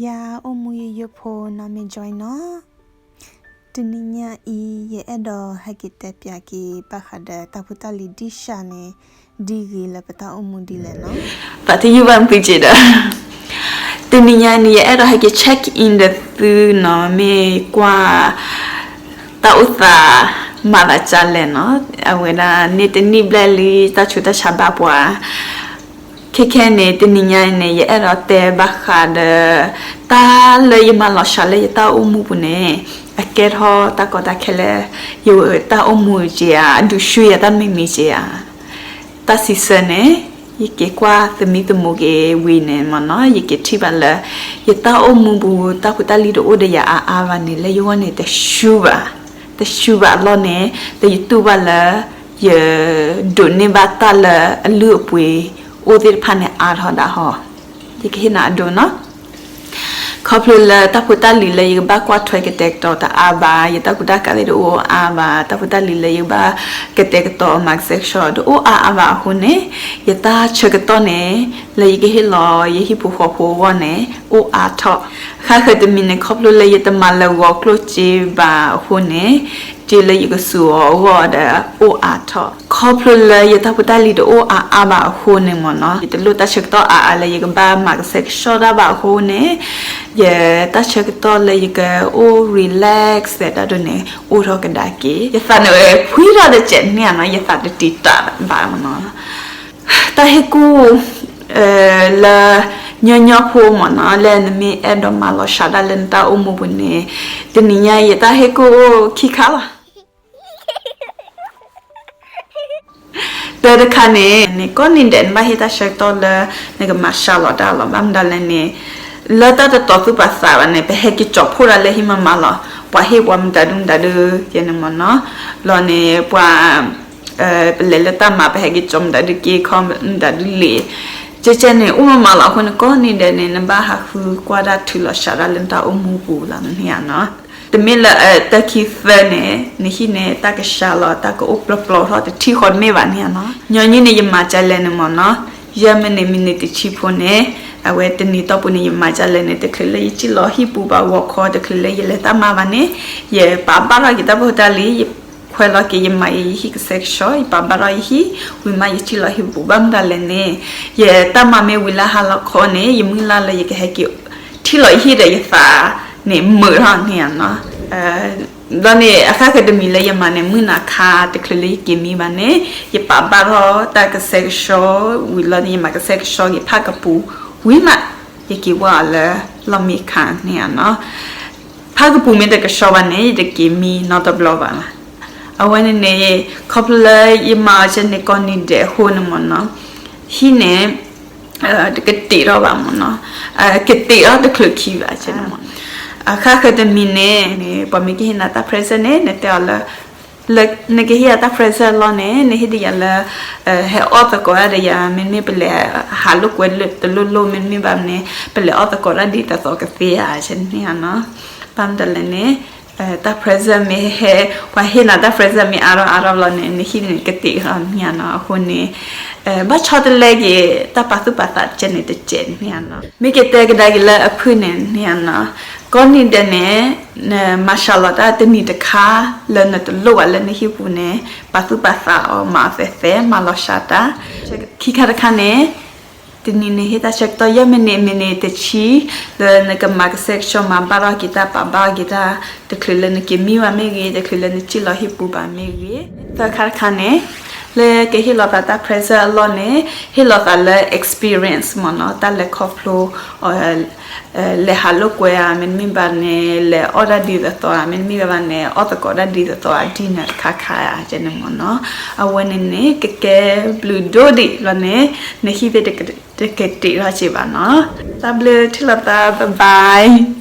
ယၤအိၣ်မူယိယိဖိနီၢ်မ့ၢ် Joy နီၤ. တနံၤညါအံၤ ယအဲၣ်ဒိးဟဲက့ၤတဲပၠးက့ၤ ဘၣ်ဃးဒီးတၢ်ဖိတၢ်လံၤဒံၣ်စၢ်န့ၣ် ဒ်ဂ့ၤလၢပတၢ်အိၣ်မူဒ်လဲၣ်နီၤ. သးတယုၢ်ဘၣ်မုာ်က့ဒီး တနံၤညါအံၤန့ၣ် ယအဲၣ်ဒိးဟဲက့ၤ check in ဒီးသုနီၤ မ့ၢ်ကွၢ် တၢ်အိၣ်သးမၤသးဒ်လဲၣ်နီၤ. အဝဲဒၣ်န့ၣ်တနံၣ်ဘျဲၣ်လံ တၢ်ဆူးတၢ်ဆါဘၣ်ပှၤ ခဲခဲန့ၣ် တနံၤညါအံၤန့ၣ် ယအဲၣ်ဒိးတဲဘၣ်ဃးဒီး တၢ်လၢယမၤလီၤစှၤလၢယတၢ်အိၣ်မူပူၤန့ၣ် အကဲထီၣ်တၢ်ကီတၢ်ခဲလၢ ယတၢ်အိၣ်မူက့ဧါ, အဒုးဆူယၤတၢ်မံၤမံၤက့ဧါ. တၢ်စံးဆၢန့ၣ် ယက့ၤကွၢ်သမံသမိးက့ၤဝံၤန့ၣ်မ့ၢ်နီၤ ယက့ၤထံၣ်ဘၣ်လၢ ယတၢ်အိၣ်မူပူၤ တၢ်ဖိတၢ်လံၤတအိၣ်ဒီးယၤအါအါဘၣ်န့ၣ် လၢယဂီၢ်န့ၣ် တဆူဘၣ်, တဆူဘၣ်အလီၢ်န့ၣ် လၢယတူၢ်ဘၣ်လၢ ယဒိးန့ၢ်ဘၣ်တၢ်လၢအလုၢ်အပှ့ၤအိၣ်သ့ၣ်တဖၣ်န့ၣ် အါထီၣ်ဒၣ်ဟီ. ယကဟ့ၣ်နၤအဒိနီၤ. ခီဖျိလၢတၢ်ဖိတၢ်လံၤလၢယကဘၣ်ကွၢ်ထွဲကတဲာ်ကတီၤတအါဘၣ်, ယတၢ်ကူတၢ်ကၤသ့ၣ်တအိၣ်အါဘၣ်, တၢ်ဖိတၢ်လံၤလၢယကဘၣ်ကတဲာ်ကတီၤမၤကဆှဲကဆှီတအိၣ်အါအါဘၣ်အဃိန့ၣ်, ယတၢ်ဆၢကတီၢ်န့ၣ် လၢယကဟ့ၣ်လီၤယဟံၣ်ဖိဃီဖိအဂီၢ်န့ၣ် အိၣ်အါထီၣ်. ဃၣ်ဃၢၤတမံၤန့ၣ် ခီဖျိလၢယတမၤလၢာ်ဂီၤကျိၣ်စ့ဘၣ်အဃိန့ၣ် စ့လၢယကစူးအီၤအဂီၢ်ဒီးအိၣ်အါထီၣ်. ခီဖျိလၢယတၢ်ဖိတၢ်လံၤတအိၣ်အါအါဘၣ်အဃိန့ၣ်မ့ၢ်နီၤ, ယတလိၣ်တၢ်ဆၢကတီၢ်အါအါလၢယကဘၣ်မၤကဆှဲကဆှီတၢ်ဘၣ်အဃိန့ၣ်, ယတၢ်ဆၢကတီၢ်လၢယကအိၣ် relax သဲးတၢ်ဒိၣ်န့ၣ် အိၣ်ထီၣ်ကဒါက့ၤ. ယသးန့ၣ်ဝဲဖှံထီၣ်တစဲးန့ၣ်နီၤ, ယသးတတံာ်တာ်ဘၣ်မ့ၢ်နီၤ. တၢ်ဟ့ၣ်ကူၣ် လၢညီညီဖိမ့ၢ်နီၤ, လၢနမ့ၢ်အဲၣ်ဒိးမၤလီၤစှၤဒၣ်လၢနတၢ်အိၣ်မူပူၤန့ၣ်, တနံၤညါအံၤယတၢ်ဟ့ၣ်ကူၣ်အိၣ်ခံခါလီၤ. တၢ်တခါန့ၣ် န့ၣ်ကိးနံၤဒဲး နဘၣ်ဟ့ၣ်တၢ်ဆၢကတီၢ်လၢ နကမၤစှၤလီၤတၢ်လီၤ. ဘၣ်မနုၤလဲၣ်န့ၣ်, လၢတၢ်တတီၤသူၣ်ပာ်သးဘၣ်န့ၣ် ပဟဲက့ၤကၠီၤဖှိၣ်ဒၣ်လၢဟံၣ်မးမးလီၤ. ပှၤဟ့ၣ်ပှၤမတၤဒုမတၤဒုကဲန့ၣ်မ့ၢ်နီၤ, လီၤန့ၣ် ပှၤ ပလဲၤလၢတၢ်မၤ ပဟဲက့ၤကၠီၤမတၤဒုက့ခီမတၤဒုလံာ်, ကဲကဲန့ၣ် အိၣ်မးမးလီၤ. အဃိန့ၣ် ကိးနံၤဒဲးန့ၣ် နဘၣ်ဟးဃုကွၢ်တၢ်ထုးလီၤစှၤဒၣ်လၢနတၢ်အိၣ်မူပူၤလီၤန့ၣ်ဧါနီၤ. တမ့ၢ်လၢတၢ်ခံသၢန့ၣ် နဟံၣ်န့ၣ် တၢ်ကစှၤလီၤ တၢ်ကအိၣ်ပျီပျီထီၣ် တထံၣ်ဃီတမ့ၢ်ဘၣ်န့ၣ်ဧါနီၤ. ညီနုၢ်န့ၣ် ယမၤဒ်လဲၣ်န့ၣ်မ့ၢ်နီၤ, ယဲမ့ၢ်န့ၣ် မံးနံးတဆံဖိန့ၣ်, အဝဲတနံၤတီၢ်ပူၤန့ၣ် ယမၤဒ်လဲၣ်န့ၣ် တချုးလၢယစံၣ်လီၤဟံၣ်ပူၤဘၣ်ဂီၤခီ တချုးလၢယလဲၤတၢ်မၤဘၣ်န့ၣ်, ယပာ်ဘၣ်ထီၣ်က့ၤတၢ်ဖိတၢ်လံၤ, ယခွဲးလီၤက့ၤ ယမၤယဟံၣ်ကဆှဲကဆှီ, ယပာ်ဘၣ်ထီၣ်ယဟံၣ်, ဝံၤမးယစံၣ်လီၤဟံၣ်ပူၤ. ဘၣ်မနုၤလဲၣ်န့ၣ်, ယတၢ်မၤမ့ၢ်ဝံၤလၢဟါလီၤခီန့ၣ် ယမုၢ်လၢ်လၢယကဟဲက့ၤ ထံၣ်လီၤယဟံၣ်ဒီးယသးန့ၣ်မုာ်ထီၣ်န့ၣ်ဧါနီၤ. ဒီးန့ၣ် အဃၣ်ဃၢၤတမံၤလၢယမၤန့ၣ် မုၢ်နၤခါ တချုးလၢယက့ၤမံဘၣ်န့ၣ်, ယပာ်ဘၣ်ထီၣ်တၢ်ကဆှဲကဆှီဝံၤလီၤန့ၣ် ယမၤကဆှဲကဆှီက့ၤဖၣ်ကပူၤဝံၤမး, ယက့ၤဝဲအီၤလၢလီၢ်မ့ၢ်ခါန့ၣ်ဧါနီၤ. ဖၣ်ကပူၤမ့ၢ်တကဆှီဘၣ်န့ၣ် ယတက့ၤမံနီတဘျီဘၣ်လီၤ. အဝဲန့ၣ်န့ၣ် ခီဖျိလၢယမၤအီၤကဲန့ၣ်ကိးနံၤဒဲးအဃိန့ၣ်မ့ၢ်နီၤ, ဟံၣ်န့ၣ် တကတ့ၢ်ထီၣ်ဘၣ်မ့ၢ်နီၤ, ကတ့ၢ်ထီၣ်တချုးခံဘၣ်ကဲန့ၣ်မ့ၢ်နီၤ. အဃၣ်ဃၢၤတမံၤန့ၣ် ပှၤမ့ၢ်ကဟ့ၣ်နၤတၢ် present န့ၣ် နတဲအီၤလၢ လၢနကဟ့ၣ်ယၤတၢ် present အလီၢ်န့ၣ် နဟ့ၣ်ဒံးယၤလၢ ဟဲအီၣ်သကိးတၢ်ဒီးယၤ, မ့တမ့ၢ်ပလဲၤဟးလိာ်ကွဲတလိၣ်လိၣ်, မ့တမ့ၢ်ဘၣ်န့ၣ် ပလဲၤအီၣ်သကိးတၢ်ဒ်သိးသိးကသ့ဧါ ကဲန့ၣ်ဧါနီၤ. ဘၣ်မနုၤလဲၣ်န့ၣ် တၢ် present မ့ၢ်ဟဲ, ပှၤဟ့ၣ်နၤတၢ် present မ့ၢ်အါထီၣ်အါထီၣ်လီၤန့ၣ် နဟံၣ်န့ၣ်ကတ့ၢ်ထီၣ်န့ၣ်ဧါနီၤ. အဃိန့ၣ် ဘၣ်ဆီတလဲက့ၤ တၢ်ပာ်သူၣ်ပာ်သးတကဲန့ၣ်တကဲန့ၣ်ဧါနီၤ. မ့ၢ်ကတဲကဒါက့ၤလၢအဖုၣ်န့ၣ်န့ၣ်ဧါနီၤ, ကိးနံၤဒဲးန့ၣ် နမၤစှၤလီၤတၢ်တနံၤတခါလၢနတလိၣ်ဘၣ်လၢနဟံၣ်ပူၤန့ၣ် ပာ်သူၣ်ပာ်သးအီၤ မၤအီၤသဲးသဲး မၤလီၤစှၤတၢ်. ခံခါတခါန့ၣ် တနံၤန့ၣ်ဟ့ၣ်တၢ်ဆၢကတီၢ် ယဲၢ်မံးနံး မံးနံးတဆံ လၢနကမၤကဆှဲကဆှီ မၤဘၣ်ထီၣ်က့ၤတၢ် ပာ်ဘၣ်က့ၤတၢ်, တချုးလၢနက့ၤမံဘၣ်မ့ၢ်ဂ့ၤ, တချုးလၢနစံၣ်လီၤဟံၣ်ပူၤဘၣ်မ့ၢ်ဂ့ၤ. သၢခါတခါန့ၣ် လၢကဟ့ၣ်လီၤသးတၢ် present အလီၢ်န့ၣ် ဟ့ၣ်လီၤသးလၢ experience မ့ၢ်နီၤ, တၢ်လဲၤခီဖျိ လဲၤဟးလိာ်ကွဲဧါ, မ့တမ့ၢ်ဘၣ်န့ၣ် လဲၤအီၣ်တၢ်ဒ်သိးသိးဧါ, မ့တမ့ၢ်ဘၣ်န့ၣ် အီၣ်သကိးတၢ်ဒ်သိးသိးဧါ, ဒ်န့ၣ်တခါခါဧါ ကဲန့ၣ်မ့ၢ်နီၤ. အဝဲန့ၣ်န့ၣ် ကကဲဘျုးဒိၣ်ဒံးလီၤန့ၣ် နဟံၣ်သ့ၣ်တကတ့ၢ်ထီၣ်က့ၤဘၣ်နီၤ. တၢ်ဘျုးထံၣ်လိာ်သး bye bye.